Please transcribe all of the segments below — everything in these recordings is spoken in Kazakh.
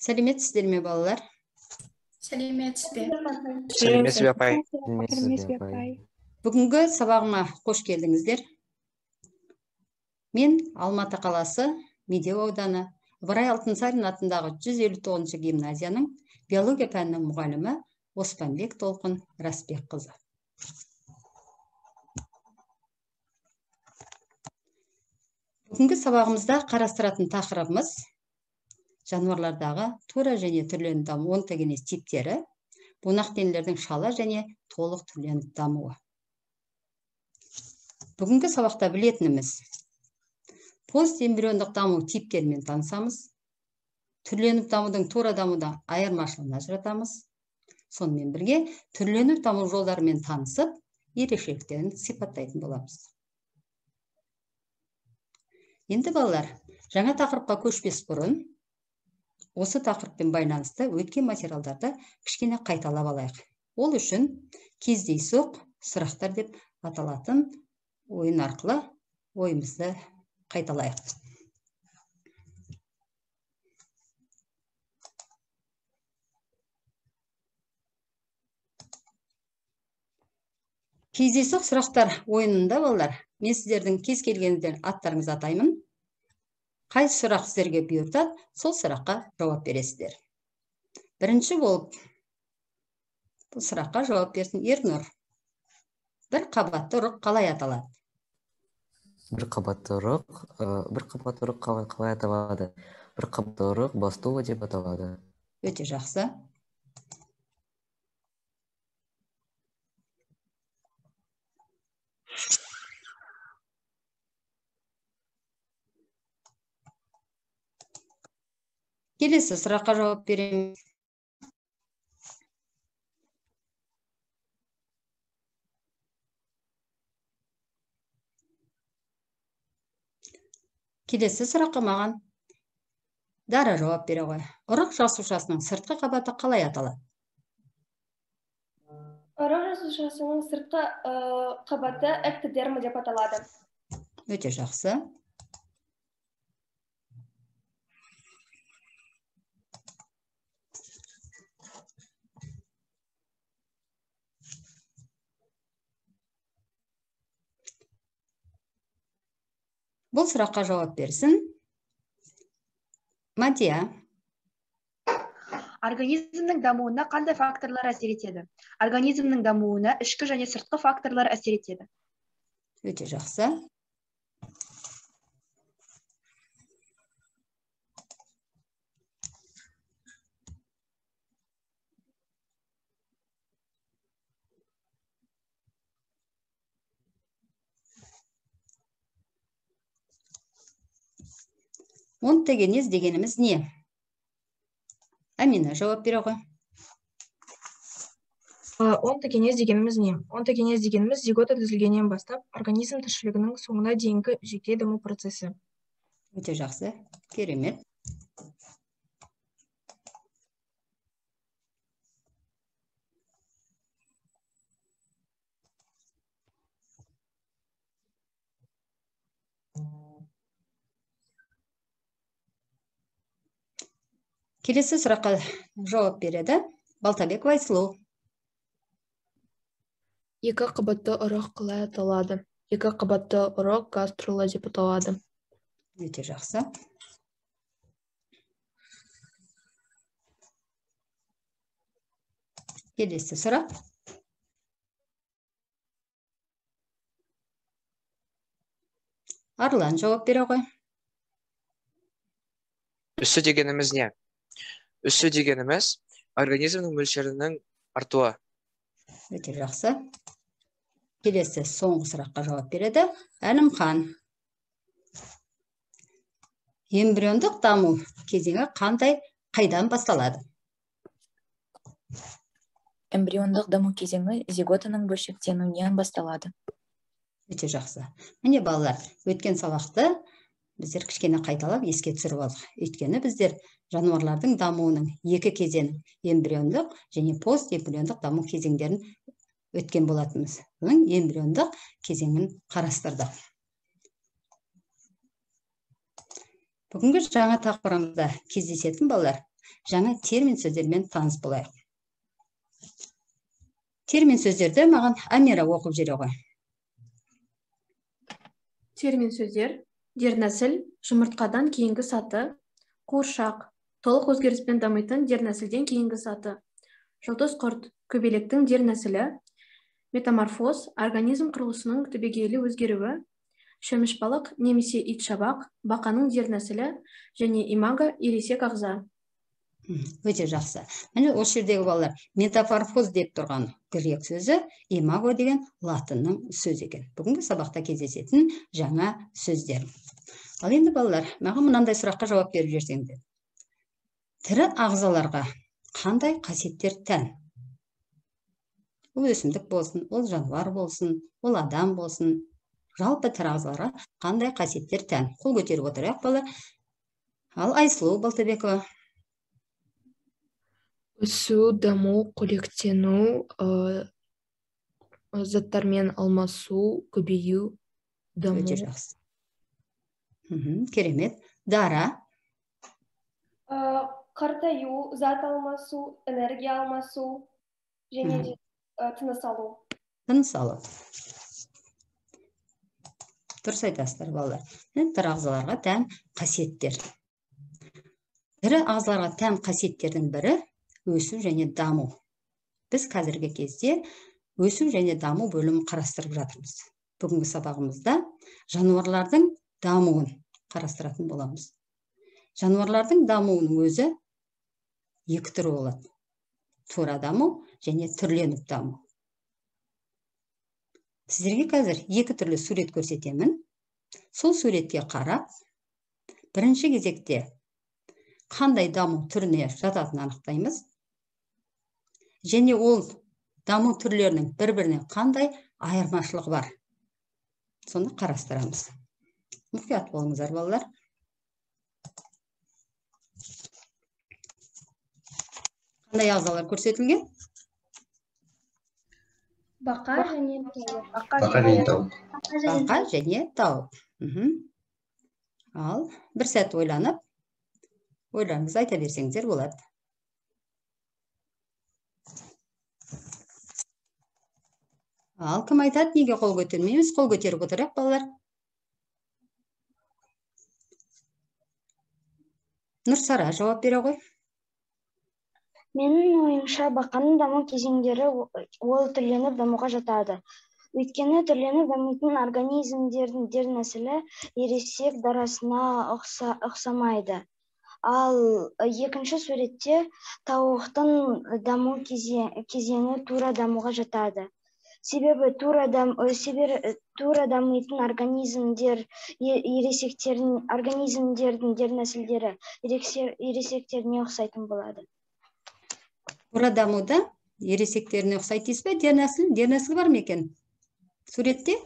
Сәлеметсіздер ме, балалар? Сәлеметсіз бе? Сәлеметсіз бе, апай? Сәлеметсіз бе, апай? Бүгінгі сабағыма қош келдіңіздер. Мен Алматы қаласы Медеу ауданы Ыбырай Алтынсарин атындағы 159 гимназияның биология пәнінің мұғалімі Оспанбек Толқын Рысбекқызы. Бүгінгі сабағымызда қарастыратын тақырыбымыз жануарлардағы тура және түрленіп даму онтогенез типтері, бунақденелердің шала және толық түрленіп дамуы. Бүгінгі сабақта білетініміз постэмбриондық даму типтерімен танысамыз, түрленіп дамудың тура дамудан айырмашылығын ажыратамыз, сонымен бірге түрленіп даму жолдарымен танысып, ерекшеліктерін сипаттайтын боламыз. Енді балалар, жаңа тақырыпқа көшпес бұрын осы тақырыппен байланысты өткен материалдарды кішкене қайталап алайық. Ол үшін кездейсоқ сұрақтар деп аталатын ойын арқылы ойымызды қайталайық. Кездейсоқ сұрақтар ойынында балалар, мен сіздердің кез келгеніңізден аттарыңызды атаймын. Қай сұрақ сіздерге бұйыртады, сол сұраққа жауап бересіздер. Бірінші болып бұл сұраққа жауап берсін Ернұр. Бір қабатты ұрық қалай аталады? Бір қабатты ұрық, қалай аталады? Бір қабатты ұрық бластула деп аталады. Өте жақсы. Келесі сұраққа жауап беремін. Келесі сұраққа маған Дара жауап бере ғой. Ұрық жасушасының сыртқы қабаты қалай аталады? Ұрық жасушасының сыртқы қабаты эктодерма деп аталады. Өте жақсы. Бұл сұраққа жауап берсін Мадия. Организмнің дамуына қандай факторлар әсер етеді? Организмнің дамуына ішкі және сыртқы факторлар әсер етеді. Өте жақсы. Онтогенез дегеніміз не? Әмина жауап бере ғой. Онтогенез дегеніміз не? Онтогенез дегеніміз зигота түзілгеннен бастап организм тіршілігінің соңына дейінгі жеке даму процесі. Өте жақсы, керемет. Келесі сұраққа жауап береді Балтабек Айсұлу. Екі қабатты ұрық қалай аталады? Екі қабатты ұрық гаструла деп аталады. Өте жақсы. Келесі сұрақ. Арлан жауап бере ғой. Үсі дегеніміз не? Үсі дегеніміз организмнің мөлшерінің артуы. Өте жақсы. Келесі соңғы сұраққа жауап береді Әлімхан. Эмбриондық даму кезеңі қандай, қайдан басталады? Эмбриондық даму кезеңі зиготаның бөлшектенуінен басталады. Өте жақсы. Міне балалар, өткен сабақты біздер кішкене қайталап еске түсіріп алдық. Өйткені біздер жануарлардың дамуының екі кезеңін, эмбриондық және постэмбриондық даму кезеңдерін өткен болатынбыз. Бұның эмбриондық кезеңін қарастырдық. Бүгінгі жаңа тақырыбымызда кездесетін балалар Жаңа термин сөздермен таныс болайық. Термин сөздерді маған Амира оқып жүре ғой. Термин сөздер: дернәсіл, жұмыртқадан кейінгі саты, қуыршақ, толық өзгеріспен дамитын дернәсілден кейінгі саты, жұлдыз құрт, көбелектің дернәсілі, метаморфоз, организм құрылысының түбегейлі өзгеруі, шөміш балық немесе ит шабақ, бақаның дернәсілі және имаго, ересек ағза. Өте жақсы. Міне осы жердегі балалар, метаморфоз деп тұрған грек сөзі, имаго деген латынның сөзі екен. Бүгінгі сабақта кездесетін жаңа сөздер. Ал енді балалар, маған мынандай сұраққа жауап беріп жіберсеңдер. Тірі ағзаларға қандай қасиеттер тән? Ол өсімдік болсын, ол жануар болсын, ол адам болсын. Жалпы тірі ағзаларға қандай қасиеттер тән? Қол көтеріп отырайық балалар. Ал Айсұлу Балтабекова. Өсу, даму, қоректену, заттармен алмасу, көбею, даму. Өте жақсы. Керемет. Дара. Қартаю, зат алмасу, энергия алмасу, және де тыныс алу. Тыныс алу. Дұрыс айтасыздар балалар. Тірі ағзаларға тән қасиеттер. Тірі ағзаларға тән қасиеттердің бірі өсу және даму. Біз қазіргі кезде өсу және даму бөлімін қарастырып жатырмыз. Бүгінгі сабағымызда жануарлардың дамуын қарастыратын боламыз. Жануарлардың дамуының өзі екі түрі болады. Тура даму және түрленіп даму. Сіздерге қазір екі түрлі сурет көрсетемін. Сол суретке қарап, бірінші кезекте қандай даму түріне жататынын анықтаймыз. Және ол даму түрлерінің бір-бірінен қандай айырмашылығы бар, соны қарастырамыз. Мұқият болыңыздар балалар. Қандай ағзалар көрсетілген? Бақа және тауық. Бақа және тауық. Ал бір сәт ойланып, ойларыңызды айта берсеңіздер болады. Ал кім айтады, неге қол көтермейміз? Қол көтеріп отырайық балалар. Нұрсара жауап бере ғой. Менің ойымша, бақаның даму кезеңдері ол түрленіп дамуға жатады. Өйткені түрленіп дамитын организмдердің дернәсілі ересек дарасына ұқсамайды. Ал екінші суретте тауықтың даму кезеңі тура дамуға жатады. Себебі тура дамитын организмдер организмдердің дернәсілдері ересектеріне ұқсайтын болады. Тура дамуда ересектеріне ұқсайды дейсіз бе? Дернәсіл, дернәсіл бар ма екен суретте?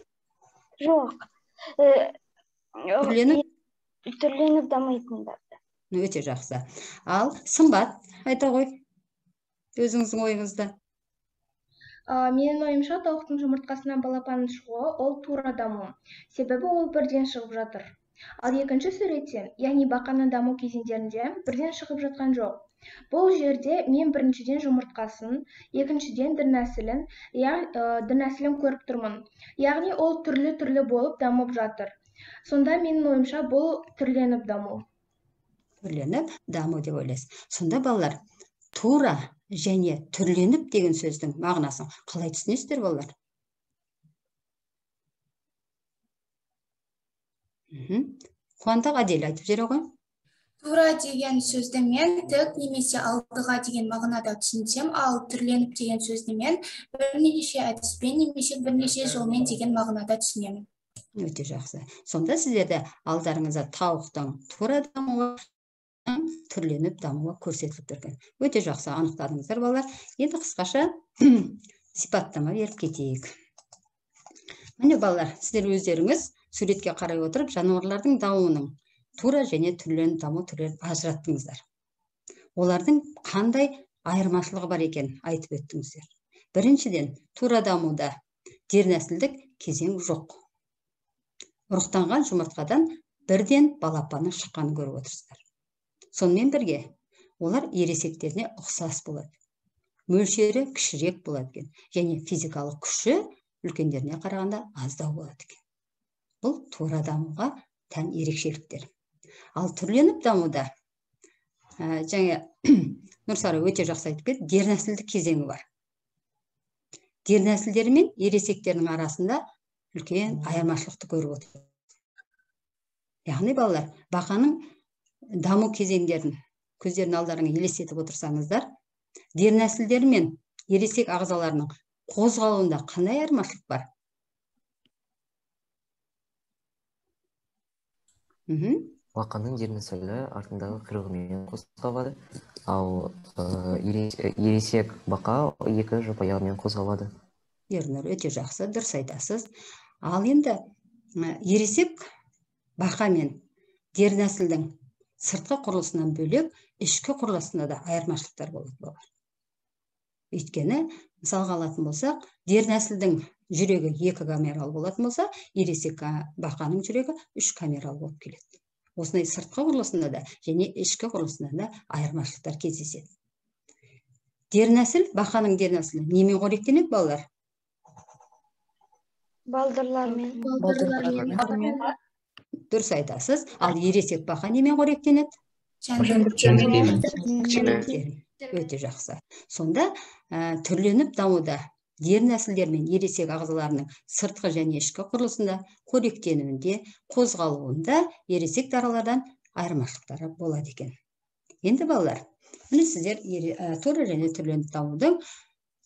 Жоқ. Түрленіп дамитындар. Өте жақсы. Ал Сымбат айта ғой өзіңіздің ойыңызды. Менің ойымша, тауықтың жұмыртқасынан балапанның шығуы ол тура даму. Себебі ол бірден шығып жатыр. Ал екінші суретте, яғни бақаның даму кезеңдерінде бірден шығып жатқан жоқ. Бұл жерде мен біріншіден жұмыртқасын, екіншіден дернәсілін көріп тұрмын. Яғни ол түрлі-түрлі болып дамып жатыр. Сонда менің ойымша бұл түрленіп даму. Түрленіп даму деп ойлайсыз. Сонда балалар, тура және түрленіп деген сөздің мағынасын қалай түсінесіздер балалар? Қуандық Әдел айтып жібере ғой. Тура деген сөзді мен тік немесе алдыға деген мағынада түсінсем, ал түрленіп деген сөзді мен бірнеше әдіспен немесе бірнеше жолмен деген мағынада түсінемін. Өте жақсы. Сонда сіздерде алдарыңызда тауықтың тура дамуы, түрленіп дамуы көрсетіліп тұрған. Өте жақсы анықтадыңыздар балалар. Енді қысқаша сипаттама беріп кетейік. Міне балалар, сіздер өздеріңіз суретке қарай отырып жануарлардың дамуының тура және түрленіп даму түрлерін ажыраттыңыздар. Олардың қандай айырмашылығы бар екенін айтып өттіңіздер. Біріншіден, тура дамуда дернәсілдік кезең жоқ. Ұрықтанған жұмыртқадан бірден балапанның шыққанын көріп отырсыздар. Сонымен бірге Олар ересектеріне ұқсас болады. Мөлшері кішірек болады екен. Және физикалық күші үлкендеріне қарағанда аздау болады екен. Бұл тура дамуға тән ерекшеліктер. Ал түрленіп дамуда, жаңа Нұрсара өте жақсы айтып кетті, дернәсілдік кезеңі бар. Дернәсілдері мен ересектердің арасында үлкен айырмашылықты көріп отыр. Яғни балалар, бақаның даму кезеңдерін көздерінің алдарыңа елестетіп отырсаңыздар, дернәсілдері мен ересек ағзаларының қозғалуында қандай айырмашылық бар? Бақаның дернәсілі артындағы құйрығымен қозғалады, ал ересек бақа екі жұп аяғымен қозғалады. Ернұр, өте жақсы, дұрыс айтасыз. Ал енді ересек бақа мен дернәсілдің сыртқы құрылысынан бөлек, ішкі құрылысында да айырмашылықтар болады балалар. Өйткені, мысалға алатын болсақ, дернәсілдің жүрегі 2 камералы болатын болса, ересек бақаның жүрегі 3 камералы болып келеді. Осындай сыртқы құрылысында да және ішкі құрылысында да айырмашылықтар кездеседі. Дернәсіл, бақаның дернәсілі немен қоректенеді балалар? Балдырлармен. Балдырлармен. Дұрыс айтасыз. Ал ересек бақа немен қоректенеді? Жәндіктермен. Өте жақсы. Сонда түрленіп дамуда дернәсілдер мен ересек ағзаларының сыртқы және ішкі құрылысында, қоректенуінде, қозғалуында ересек даралардан айырмашылықтары болады екен. Енді балалар, міне сіздер тура және түрленіп дамудың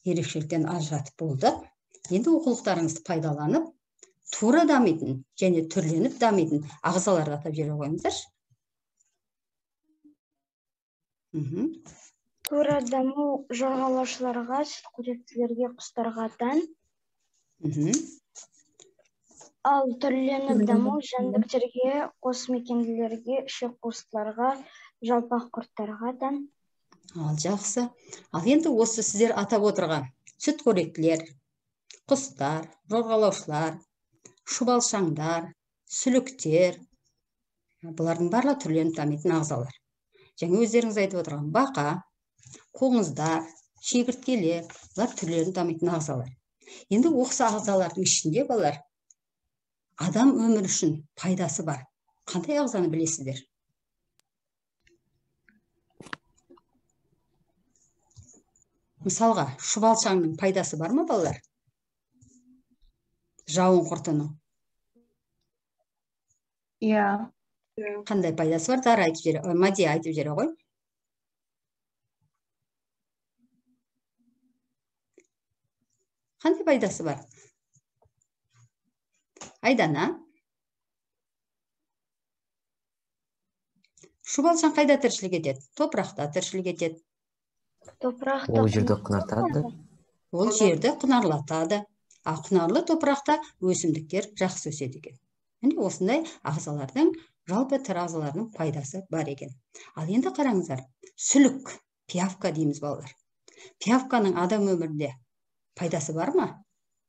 ерекшеліктерін ажыратып болдық. Енді оқулықтарыңызды пайдаланып, тура дамитын және түрленіп дамитын ағзаларды атап жібере қойыңыздаршы. Тура даму жорғалаушыларға, сүтқоректілерге, құстарға тән. Ал түрленіп даму жәндіктерге, қосмекенділерге, ішекқуыстыларға, жалпақ құрттарға тән. Ал жақсы. Ал енді осы сіздер атап отырған сүтқоректілер, құстар, жорғалаушылар, шұбалшаңдар, сүліктер, бұлардың барлығы түрленіп дамитын ағзалар. Және өздеріңіз айтып отырған бақа, қоңыздар, шегірткелер, бұлар түрленіп дамитын ағзалар. Енді осы ағзалардың ішінде балалар, адам өмірі үшін пайдасы бар. Қандай ағзаны білесіздер? Мысалға, шұбалшаңның пайдасы бар ма балалар? Жауын құртының. Иә. Қандай пайдасы бар? Дара айтып жібере, Мадия айтып жібере ғой. Қандай пайдасы бар? Айдана. Шұбалшаң қайда тіршілік етеді? Топырақта тіршілік етеді. Топырақты Ол жерді құнартады. Ол жерді құнарлатады. Ал құнарлы топырақта өсімдіктер жақсы өседі екен. Міне осындай ағзалардың, жалпы тірі ағзалардың пайдасы бар екен. Ал енді қараңыздар, сүлік, пиявка дейміз балалар. Пиявканың адам өмірінде пайдасы бар ма?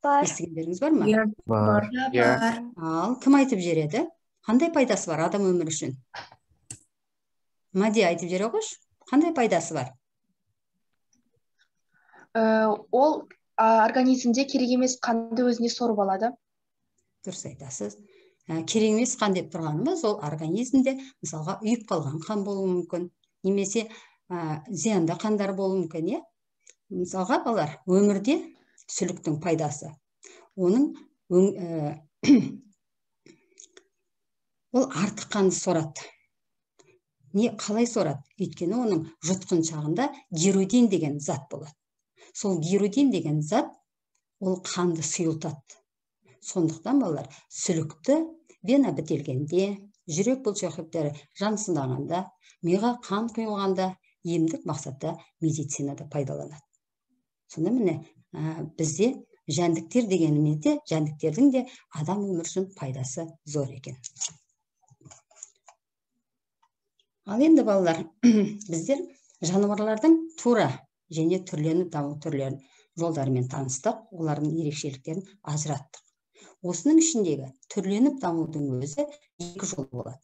Бар. Естігендеріңіз бар ма? Иә, Бар. Иә. Ал кім айтып жібереді? Қандай пайдасы бар адам өмірі үшін? Мадия айтып жібере қойшы. Қандай пайдасы бар? Ол организмде керек емес қанды өзіне сорып алады. Дұрыс айтасыз. Керек емес қан деп тұрғанымыз, ол организмде мысалға үйіп қалған қан болуы мүмкін, немесе зиянды қандар болуы мүмкін, иә? Мысалға балалар, өмірде сүліктің пайдасы. Оның ол артық қанды сорады. Не қалай сорады? Өйткені оның жұтқыншағында гирудин деген зат болады. Сол гирудин деген зат ол қанды сұйылтады. Сондықтан балалар, сүлікті вена бітелгенде, жүрек бұлшықеттері жансыздағанда, миға қан құйылғанда емдік мақсатта медицинада пайдаланады. Сонда міне бізде жәндіктер дегенімізде жәндіктердің де адам өмірі үшін пайдасы зор екен. Ал енді балалар, біздер жануарлардың тура және түрленіп даму түрлерін жолдарымен таныстық, олардың ерекшеліктерін ажыраттық. Осының ішіндегі түрленіп дамудың өзі екі жол болады.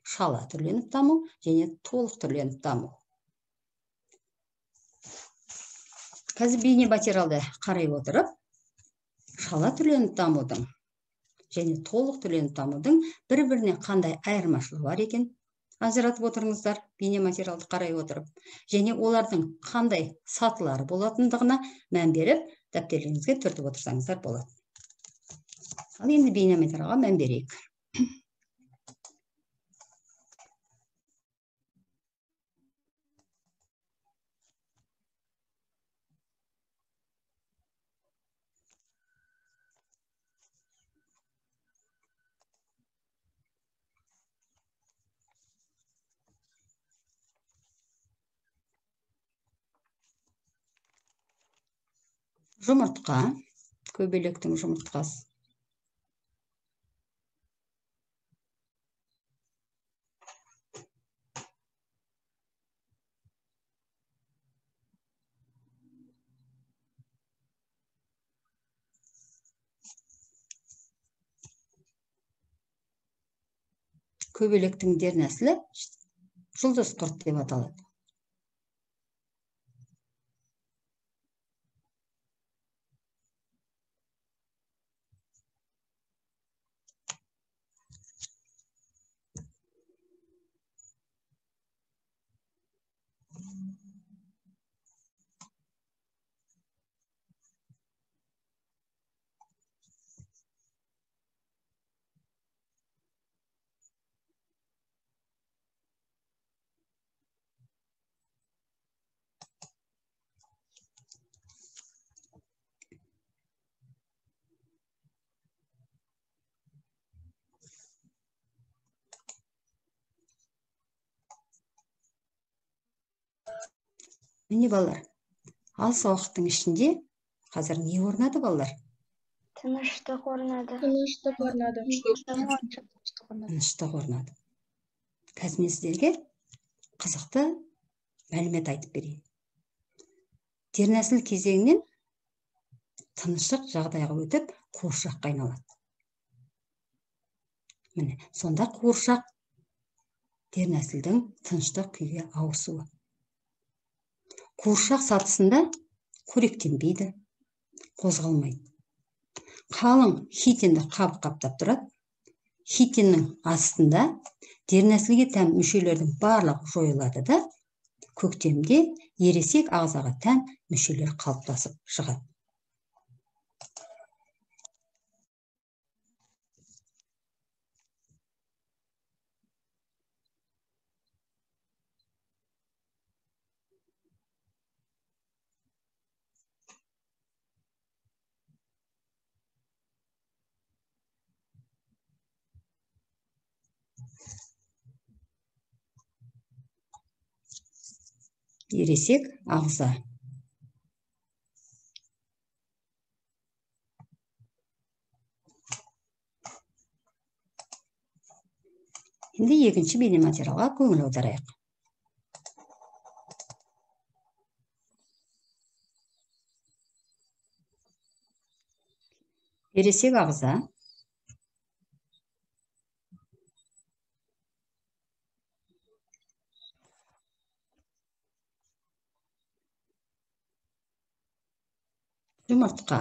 Шала түрленіп даму және толық түрленіп даму. Қазір бейнематериалды қарай отырып, шала түрленіп дамудың және толық түрленіп дамудың бір-біріне қандай айырмашылығы бар екен ажыратып отырыңыздар бейнематериалды қарай отырып, және олардың қандай сатылары болатындығына мән беріп, дәптерлеріңізге түртіп отырсаңыздар болады. Ал енді бейнематериалға мән берейік. Жұмыртқа, көбелектің жұмыртқасы. Көбелектің дернәсілі жұлдыз құрт деп аталады. Міне балалар, аз уақыттың ішінде қазір не орнады балалар? Тыныштық орнады. Тыныштық орнады. Тыныштық орнады. Қазір мен сіздерге қызықты мәлімет айтып берейін. Дернәсіл кезеңінен тыныштық жағдайға өтіп, қуыршаққа айналады. Міне, сонда қуыршақ дернәсілдің тыныштық күйге ауысуы. Қуыршақ сатысында қоректенбейді, қозғалмайды. Қалың хитинді қабық қаптап тұрады. Хитиннің астында дернәсілге тән мүшелердің барлығы жойылады да, көктемде ересек ағзаға тән мүшелер қалыптасып шығады. Ересек ағза. Енді екінші бейнематериалға көңіл аударайық. Ересек ағза. Жұмыртқа.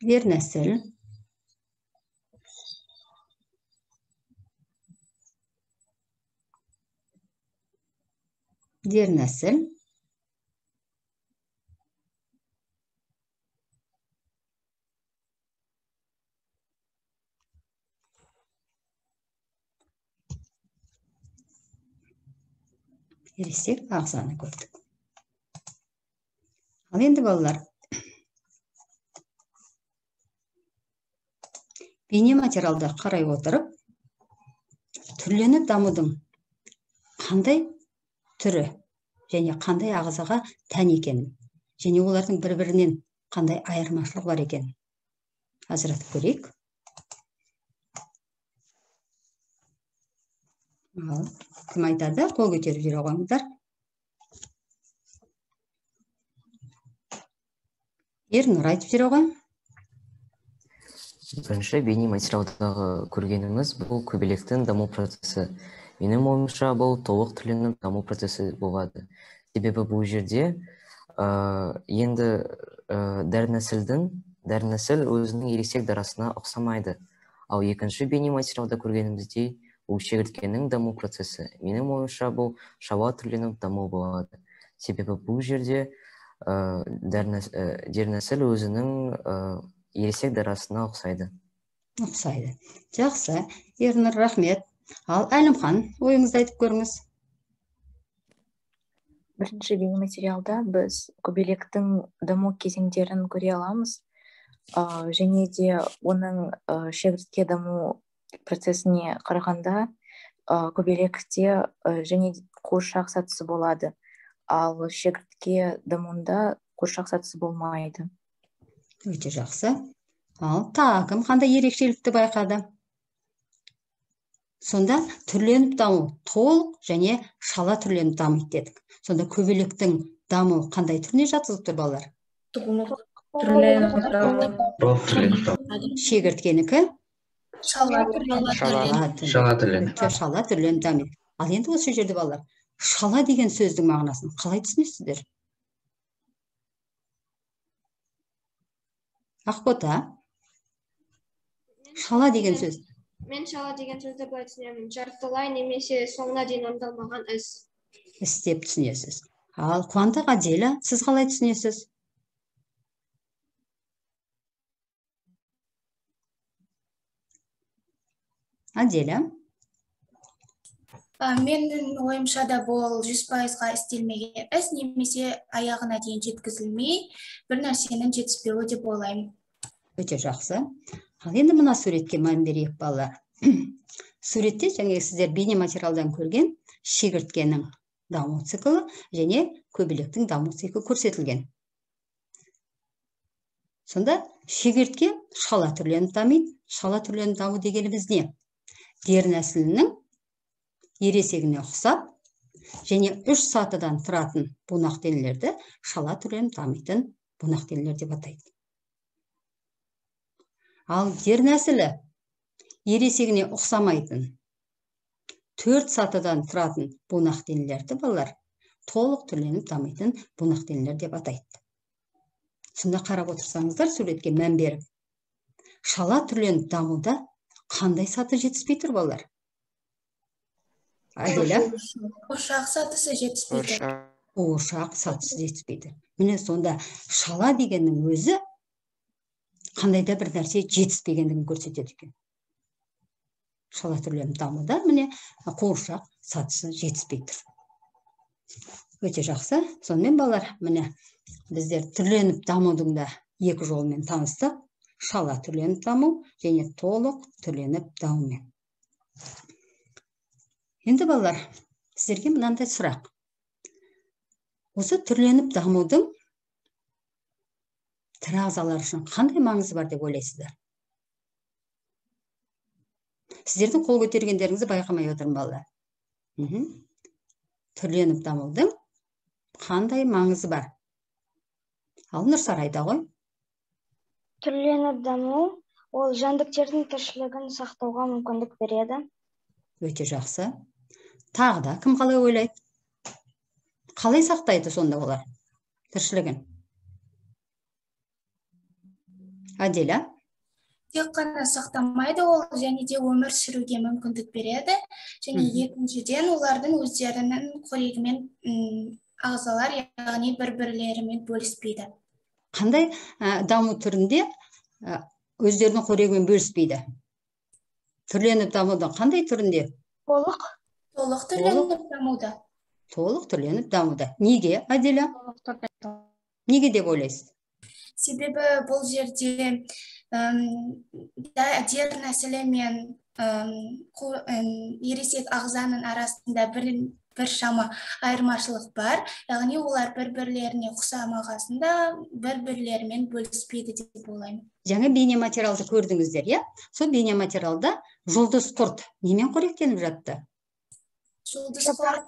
Дернәсіл. Дернәсіл. Ересек ағзаны көрдік. Ал енді балалар, бейнематериалды қарай отырып, Түрленіп дамудың қандай түрі және қандай ағзаға тән екенін және олардың бір-бірінен қандай айырмашылығы бар екенін ажыратып көрейік. Ал, кім айтады? Қол көтеріп жүре қойыңыздар. Ернұр айтып жүре ғой. Бірінші бейнематериалдағы көргеніміз бұл көбелектің даму процесі. Менің ойымша, бұл толық түрленіп даму процесі болады. Себебі бұл жерде енді дәрнәсіл өзінің ересек дарасына ұқсамайды. Ал екінші бейнематериалда көргеніміздей, бұл шегірткенің даму процесі. Менің ойымша, бұл шала түрленіп даму болады. Себебі бұл жерде дернәсіл өзінің ересек дарасына ұқсайды. Ұқсайды. Жақсы. Ернұр, рахмет. Ал Әлімхан, ойыңызды айтып көріңіз. Бірінші бейнематериалда біз көбелектің даму кезеңдерін көре аламыз. Және де оның шегіртке даму процесіне қарағанда көбелекте және қуыршақ сатысы болады. Ал шегіртке дамуында қуыршақ сатысы болмайды. Өте жақсы. Ал тағы кім қандай ерекшелікті байқады? Сонда түрленіп даму толық және шала түрленіп дамиды дедік. Сонда көбелектің дамуы қандай түріне жатқызып тұр балалар? Толық түрленіп даму. Шегірткенікі? Шала түрленіп. Шала түрленіп дамиды. Ал енді осы жерде балалар, шала деген сөздің мағынасын қалай түсінесіздер? Ақбота, шала деген сөз. Мен шала деген сөзді былай түсінемін. Жартылай немесе соңына дейін орындалмаған іс. Іс деп түсінесіз. Ал Қуандық, Аделя, сіз қалай түсінесіз? Аделя? Менің ойымша да бұл 100%-ға істелмеген іс немесе аяғына дейін жеткізілмей, бір нәрсенің жетіспеуі деп ойлаймын. Өте жақсы. Ал енді мына суретке мән берейік, балалар. Суретте жаңа сіздер бейнематериалдан көрген шегірткенің даму циклі және көбелектің даму циклі көрсетілген. Сонда шегіртке шала түрленіп дамиды. Шала түрленіп даму дегеніміз не? Дернәсілінің ересегіне ұқсап және 3 сатыдан тұратын бунақденелерді шала түрленіп дамитын бунақденелер деп атайды. Ал дернәсілі ересегіне ұқсамайтын 4 сатыдан тұратын бунақденелерді балалар толық түрленіп дамитын бунақденелер деп атайды. Сонда қарап отырсаңыздар, суретке мән беріп, шала түрленіп дамуда қандай саты жетіспей тұр балалар? Аделя? Қуыршақ сатысы жетіспейді. Қуыршақ сатысы жетіспейді. Міне сонда шала дегеннің өзі қандай да бір нәрсе жетіспегендігін көрсетеді екен. Шала түрленіп дамуда міне қуыршақ сатысы жетіспей тұр. Өте жақсы. Сонымен балалар, міне біздер түрленіп дамудың да екі жолымен таныстық. Шала түрленіп даму және толық түрленіп дамумен. Енді балалар, сіздерге мынандай сұрақ. Осы түрленіп дамудың тірі ағзалар үшін қандай маңызы бар деп ойлайсыздар? Сіздердің қол көтергендеріңізді байқамай отырмын, балалар. Түрленіп дамудың қандай маңызы бар? Ал Нұрсарайда ғой. Түрленіп даму ол жәндіктердің тіршілігін сақтауға мүмкіндік береді. Өте жақсы. Тағы да кім қалай ойлайды? Қалай сақтайды сонда олар тіршілігін? Аделя? Тек қана сақтамайды ол, және де өмір сүруге мүмкіндік береді. Және екіншіден олардың өздерінің қорегімен ағзалар, яғни бір-бірлерімен бөліспейді. Қандай даму түрінде өздерінің қорегімен бөліспейді? Түрленіп дамудың қандай түрінде? Толық. Толық түрленіп дамуда. Толық түрленіп дамуда. Неге, Аделя? Неге деп ойлайсыз? Себебі бұл жерде Дер нәсілі мен ересек ағзаның арасында бір шама айырмашылық бар, яғни олар бір-бірлеріне ұқсамағасында бір-бірлерімен бөліспейді деп ойлаймын. Жаңа бейнематериалды көрдіңіздер, иә? Сол бейнематериалда жұлдыз құрт немен қоректеніп жатты? Жұлдыз құрт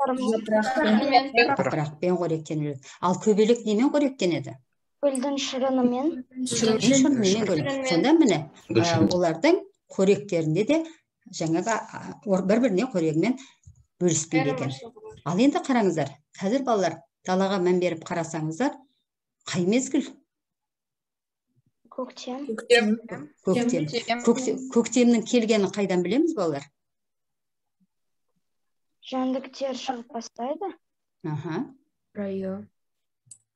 жапырақпен қоректеніп жатты. Ал көбелек немен қоректенеді? Гүлдің шырынымен. Шырынымен. Сонда міне олардың қоректерінде де жаңағы бір-біріне қорегімен бөліспейді екен. Ал енді қараңыздар, қазір балалар далаға мән беріп қарасаңыздар, қай мезгіл? Көктем. Көктем. Көктемнің келгенін қайдан білеміз, балалар? Жәндіктер шығып бастайды. Аха. Райы.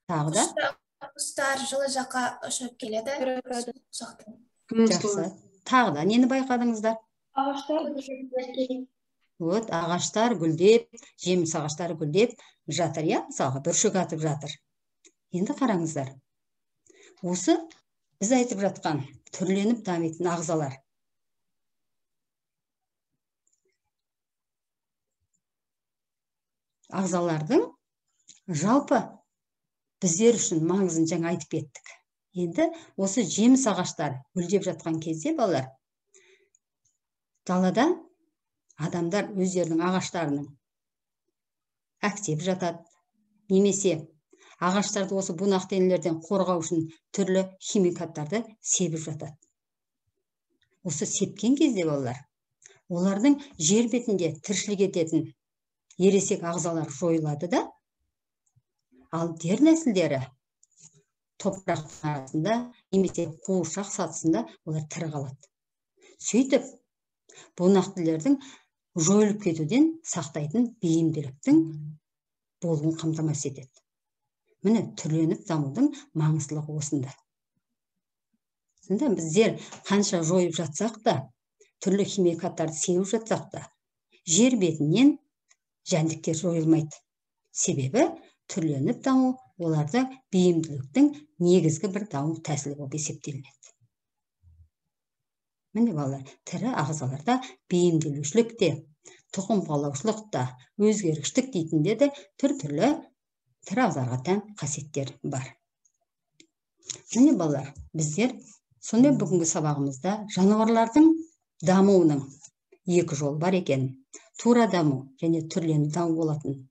Тағы да? Құстар жылы жаққа ұшып келеді. Жақсы. Тағы да нені байқадыңыздар? Ағаштар. Вот, ағаштар гүлдеп, жеміс ағаштары гүлдеп жатыр, иә, мысалға бүршік атып жатыр. Енді қараңыздар. Осы біз айтып жатқан түрленіп дамитын ағзалар. Ағзалардың жалпы біздер үшін маңызын жаңа айтып кеттік. Енді осы жеміс ағаштар гүлдеп жатқан кезде балалар далада адамдар өздерінің ағаштарының әктеп жатады, немесе ағаштарды осы бунақденелерден қорғау үшін түрлі химикаттарды себіп жатады. Осы сепкен кезде балалар, олардың жер бетінде тіршілік ететін ересек ағзалар жойылады да, ал дер нәсілдері топырақтың арасында немесе қуыршақ сатысында олар тірі қалады. Сөйтіп бунақденелердің жойылып кетуден сақтайтын бейімділіктің болуын қамтамасыз етеді. Міне түрленіп дамудың маңыздылығы осында. Сонда біздер қанша жойып жатсақ та, түрлі химикаттарды сеуіп жатсақ та, жер бетінен жәндіктер жойылмайды. Себебі түрленіп даму оларда бейімділіктің негізгі бір даму тәсілі болып есептелінеді. Міне балалар, тірі ағзаларда бейімделушілік те, тұқым қуалаушылық та, өзгергіштік дейтінде де түр-түрлі тірі ағзаларға тән қасиеттер бар. Міне балалар, біздер сондай бүгінгі сабағымызда жануарлардың дамуының екі жолы бар екен. Тура даму және түрленіп даму болатын.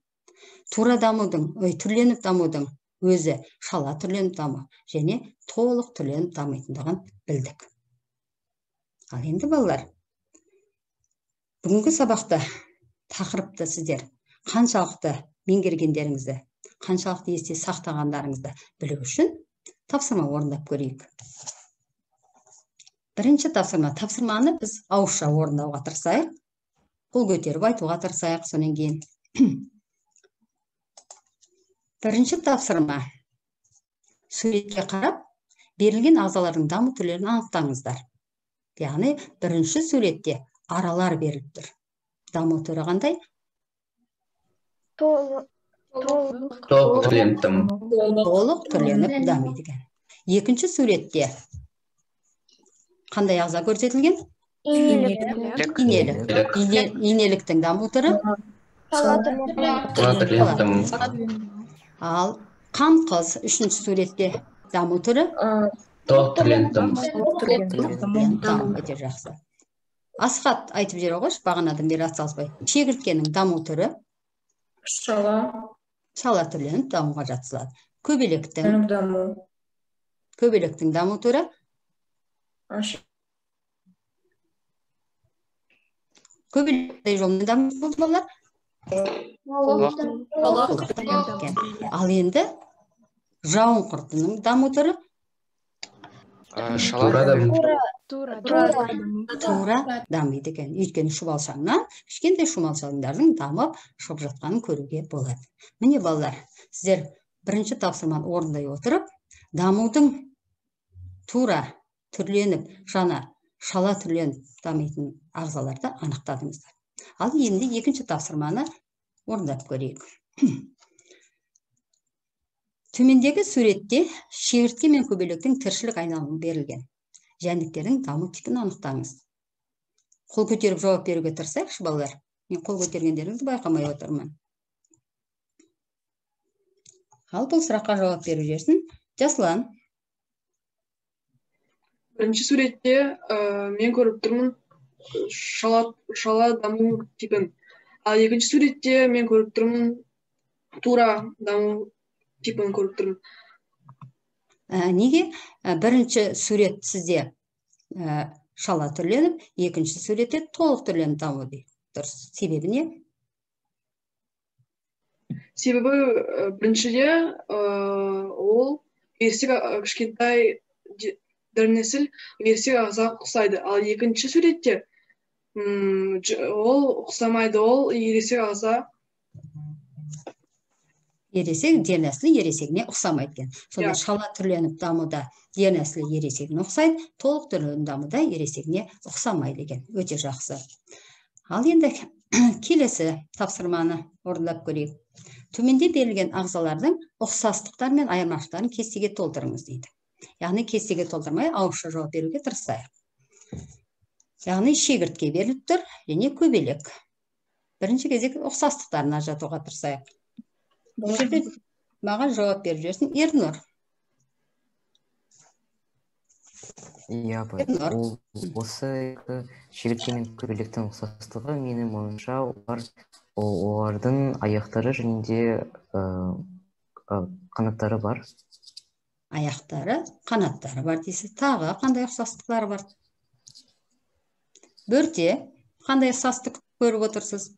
Тура дамудың, түрленіп дамудың өзі шала түрленіп даму және толық түрленіп дамитындығын білдік. Ал енді балалар, бүгінгі сабақта тақырыпты сіздер қаншалықты меңгергендеріңізді, қаншалықты есте сақтағандарыңызды білу үшін тапсырма орындап көрейік. Бірінші тапсырма. Тапсырманы біз ауызша орындауға тырысайық, қол көтеріп айтуға тырысайық. Сонан кейін бірінші тапсырма. Суретке қарап, берілген ағзалардың даму түрлерін анықтаңыздар. Яғни бірінші суретте аралар беріліп тұр. Даму түрі қандай? Толық түрленіп даму. Толық түрленіп дамиды екен. Екінші суретте қандай ағза көрсетілген? Инелік. Инелік. Инеліктің даму түрі? Шала түрленіп даму. Ал қанқыз үшінші суретте даму түрі? Толық түрленіп даму. Өте жақсы. Асхат айтып жібере қойшы, бағанадан бері атсалыспай. Шегірткенің даму түрі? Шала. Шала түрленіп дамуға жатқызылады. Көбелектің даму. Көбелектің даму түрі? Көбелектей жолмен даму болды балалар? Ал енді жауын құртының даму түрі? Шала даму. Тура дамиды екен. Өйткені шұбалшаңнан кішкентай шұбалшаңдардың дамып шығып жатқанын көруге болады. Міне балалар, сіздер бірінші тапсырманы орындай отырып, дамудың тура түрленіп, жаңа шала түрленіп дамитын ағзаларды анықтадыңыздар. Ал енді екінші тапсырманы орындап көрейік. Төмендегі суретте шегіртке мен көбелектің тіршілік айналымы берілген. Жәндіктердің даму типін анықтаңыз. Қол көтеріп жауап беруге тырысайықшы, балалар. Мен қол көтергендеріңізді байқамай отырмын. Ал бұл сұраққа жауап беріп жіберсін Жаслан. Бірінші суретте мен көріп тұрмын шала даму типін. Ал екінші суретте мен көріп тұрмын тура даму типін көріп тұрмын. Неге? Бірінші сурет сізде шала түрленіп, екінші суретте толық түрленіп даму дейді. Дұрыс. Себебі не? Себебі біріншіде ол ересек кішкентай дернәсіл ересек ағзаға ұқсайды. Ал екінші суретте ол ұқсамайды, ол ересек ағза. Ересек дернәсілі ересегіне ұқсамайды екен. Сонда шала түрленіп дамуда дернәсілі ересегіне ұқсайды, толық түрленіп дамуда ересегіне ұқсамайды екен. Өте жақсы. Ал енді келесі тапсырманы орындап көрейік. Төменде берілген ағзалардың ұқсастықтары мен айырмашылықтарын кестеге толтырыңыз дейді. Яғни кестеге толтырмай ауызша жауап беруге тырысайық. Яғни шегіртке беріліп тұр және көбелек. Бірінші кезек ұқсастықтарын ажыратуға тырысайық. Бұл жерде маған жауап беріп жіберсін Ернұр. Иә, ол осы шегіртке мен көбелектің ұқсастығы менің ойымша олардың аяқтары және де қанаттары бар. Аяқтары, қанаттары бар дейсіз. Тағы қандай ұқсастықтары бар? Бөрте, қандай ұқсастық көріп отырсыз?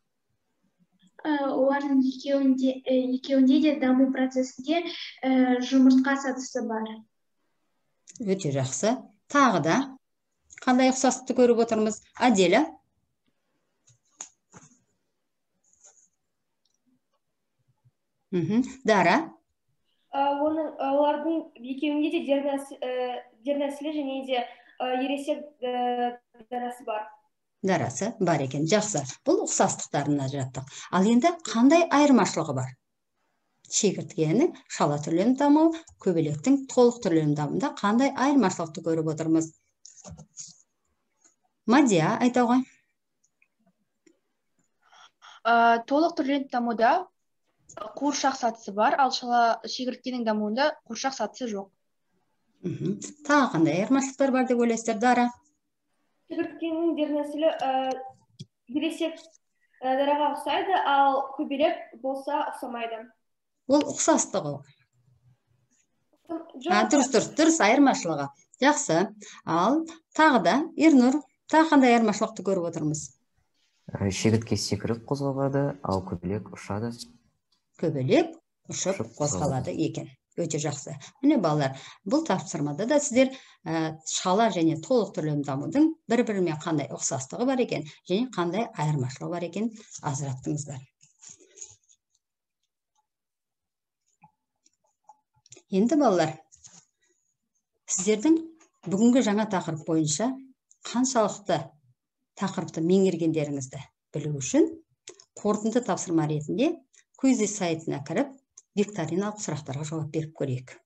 Олардың екеуінде де даму процесінде жұмыртқа сатысы бар. Өте жақсы. Тағы да қандай ұқсастықты көріп отырмыз? Аделя? Дара? Олардың екеуінде де дернәсілі және де ересек дарасы бар. Дарасы бар екен. Жақсы. Бұл ұқсастықтарын ажыраттық. Ал енді қандай айырмашылығы бар? Шегірткенің шала түрленіп дамуы, көбелектің толық түрленіп дамуында қандай айырмашылықты көріп отырмыз? Мадия, айта ғой. Толық түрленіп дамуда қуыршақ сатысы бар, ал шала шегірткенің дамуында қуыршақ сатысы жоқ. Тағы қандай айырмашылықтар бар деп ойлайсыздар, Дара? Шегірткенің дернәсілі ересек дараға ұқсайды, ал көбелек болса ұқсамайды. Ол ұқсастығы. Дұрыс, айырмашылығы. Жақсы. Ал тағы да, Ернұр, тағы қандай айырмашылықты көріп отырмыз? Шегіртке секіріп қозғалады, ал көбелек ұшады. Көбелек ұшып қозғалады екен. Өте жақсы. Міне балалар, бұл тапсырмада да сіздер шала және толық түрленіп дамудың бір-бірімен қандай ұқсастығы бар екен және қандай айырмашылығы бар екен ажыраттыңыздар. Енді балалар, сіздердің бүгінгі жаңа тақырып бойынша қаншалықты тақырыпты меңгергендеріңізді білу үшін қорытынды тапсырма ретінде Quizizz сайтына кіріп, викториналық сұрақтарға жауап беріп көрейік.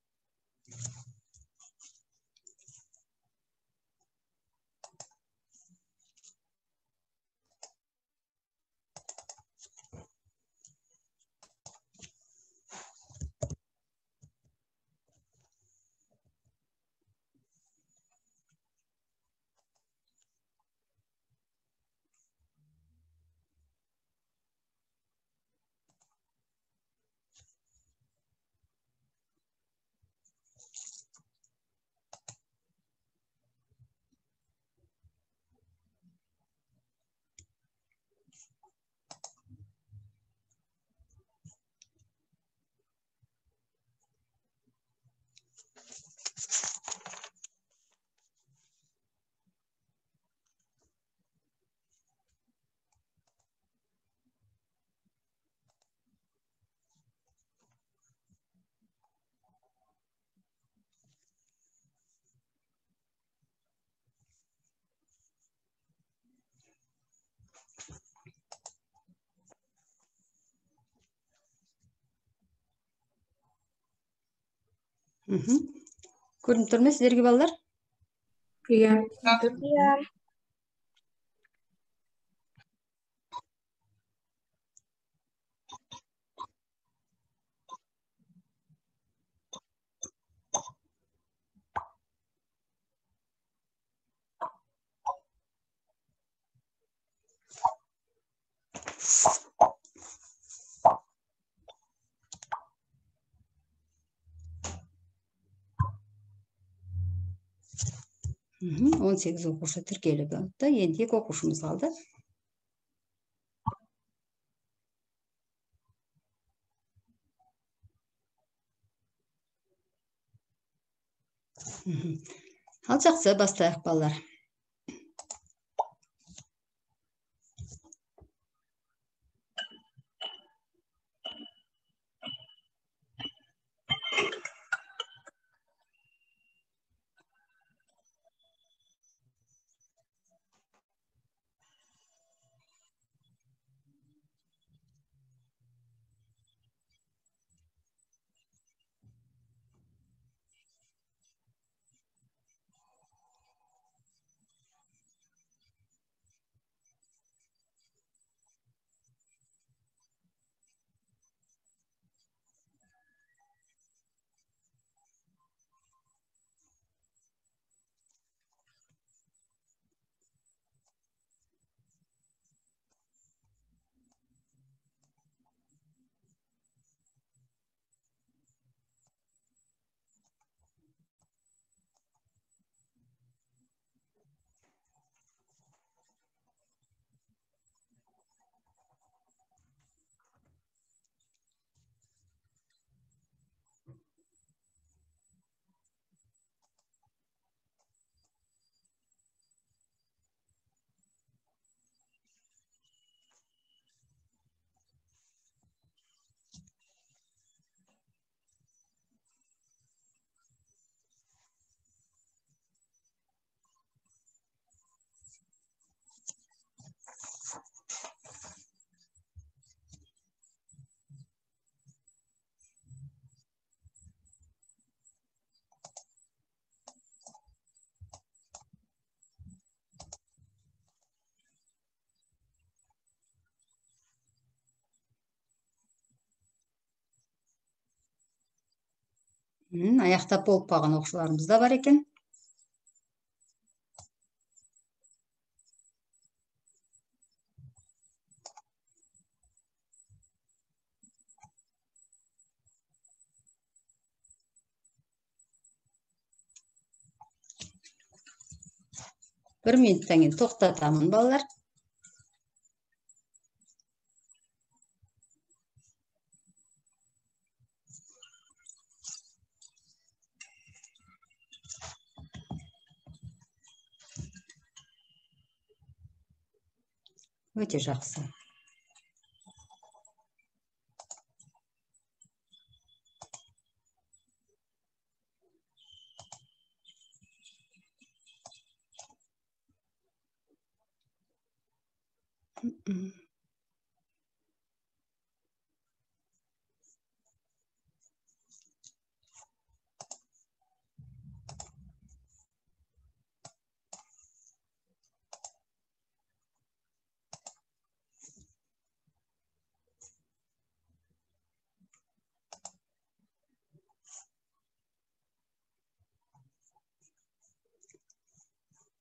Көрініп тұр ма сіздерге, балалар? Иә. Иә. Мхм, 18 оқушы тіркеліп алыпты. Енді 2 оқушымыз қалды. Мхм. Ал жақсы, бастайық балалар. Аяқтап болып қалған оқушыларымыз да бар екен. Бір минуттан кейін тоқтатамын балалар. Өте жақсы.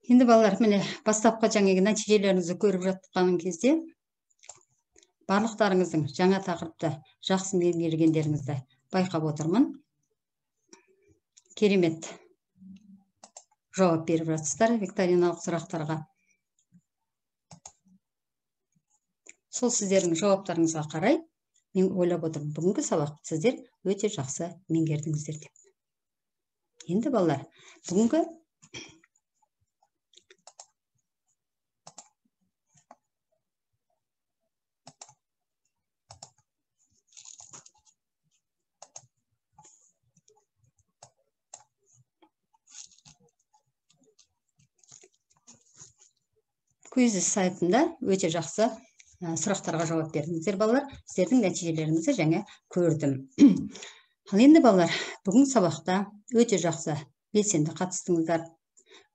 Енді балалар, міне бастапқы жаңағы нәтижелеріңізді көріп жатқан кезде барлықтарыңыздың жаңа тақырыпты жақсы меңгергендеріңізді байқап отырмын. Керемет жауап беріп жатсыздар викториналық сұрақтарға. Сол сіздердің жауаптарыңызға қарай мен ойлап отырмын, бүгінгі сабақ сіздер өте жақсы меңгердіңіздер деп. Енді балалар, бүгінгі Quizizz сайтында өте жақсы сұрақтарға жауап бердіңіздер балалар. Сіздердің нәтижелеріңізді жаңа көрдім. Ал енді балалар, бүгін сабақта өте жақсы белсенді қатыстыңыздар.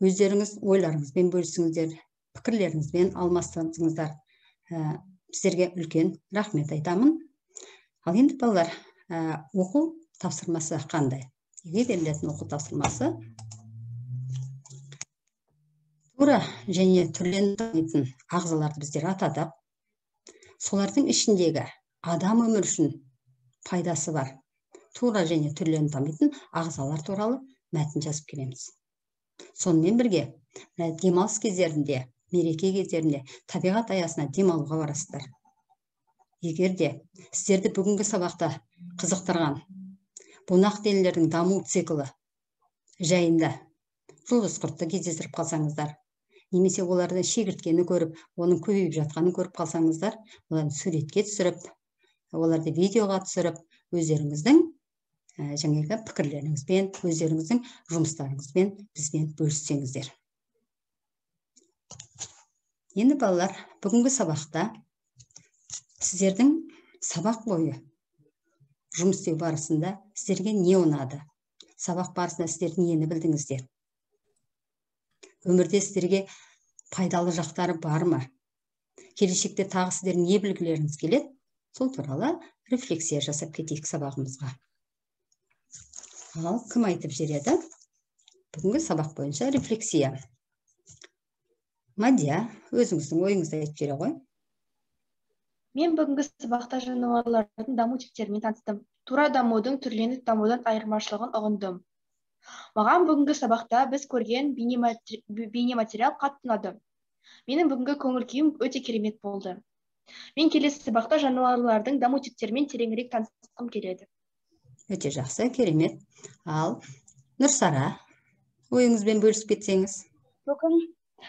Өздеріңіз ойларыңызбен бөлісіңіздер, пікірлеріңізбен алмастыңыздар. Сіздерге үлкен рахмет айтамын. Ал енді балалар, оқу тапсырмасы қандай? Үйге берілетін оқу тапсырмасы тура және түрленіп дамитын ағзаларды біздер атадық. Солардың ішіндегі адам өмірі үшін пайдасы бар тура және түрленіп дамитын ағзалар туралы мәтін жазып келеміз. Сонымен бірге демалыс кездерінде, мереке кездерінде табиғат аясына демалуға барасыздар. Егер де сіздерді бүгінгі сабақта қызықтырған бунақденелердің даму циклі жайында жұлдыз құртты кездестіріп қалсаңыздар, немесе олардың шегірткені көріп, оның көбейіп жатқанын көріп қалсаңыздар, оларды суретке түсіріп, оларды видеоға түсіріп, өздеріңіздің жаңағы пікірлеріңізбен, өздеріңіздің жұмыстарыңызбен бізбен бөліссеңіздер. Енді балалар, бүгінгі сабақта сіздердің сабақ бойы жұмыс істеу барысында сіздерге не ұнады? Сабақ барысында сіздер нені білдіңіздер? Өмірде сіздерге пайдалы жақтары бар ма? Келешекте тағы сіздер не білгілеріңіз келеді? Сол туралы рефлексия жасап кетейік сабағымызға. Ал кім айтып жібереді? Бүгінгі сабақ бойынша рефлексия. Мадия, өзіңіздің ойыңызды айтып жібере ғой. Мен бүгінгі сабақта жануарлардың даму типтерімен таныстым. Тура дамудың түрленіп дамудан айырмашылығын ұғындым. Маған бүгінгі сабақта біз көрген бейнематериал қатты ұнады. Менің бүгінгі көңіл күйім өте керемет болды. Мен келесі сабақта жануарлардың даму типтерімен тереңірек танысқым келеді. Өте жақсы, керемет. Ал Нұрсара, ойыңызбен бөлісіп кетсеңіз.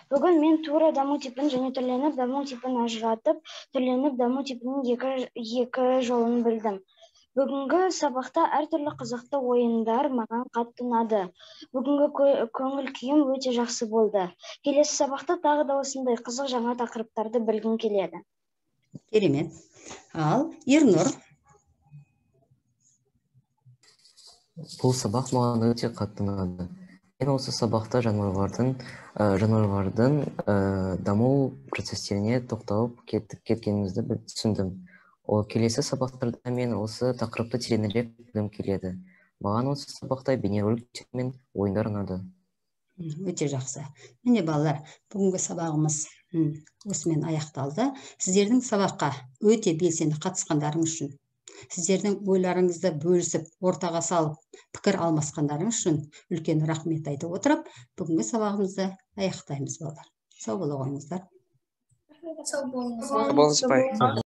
Бүгін мен тура даму типін және түрленіп даму типін ажыратып, түрленіп даму типінің екі жолын білдім. Бүгінгі сабақта әртүрлі қызықты ойындар маған қатты ұнады. Бүгінгі көңіл күйім өте жақсы болды. Келесі сабақта тағы да осындай қызық жаңа тақырыптарды білгім келеді. Керемет. Ал Ернұр. Бұл сабақ маған өте қатты ұнады. Мен осы сабақта жануарлардың даму процестеріне тоқталып кеткенімізді түсіндім. Ол келесі сабақтарда мен осы тақырыпты тереңірек білгім келеді. Маған осы сабақта бейнероликтер мен ойындар ұнады. Өте жақсы. Міне балалар, бүгінгі сабағымыз осымен аяқталды. Сіздердің сабаққа өте белсенді қатысқандарыңыз үшін, сіздердің ойларыңызды бөлісіп, ортаға салып, пікір алмасқандарыңыз үшін үлкен рахмет айтып отырып, бүгінгі сабағымызды аяқтаймыз балалар. Сау бола қойыңыздар. Сау болыңыз. Сау болыңыз, апай.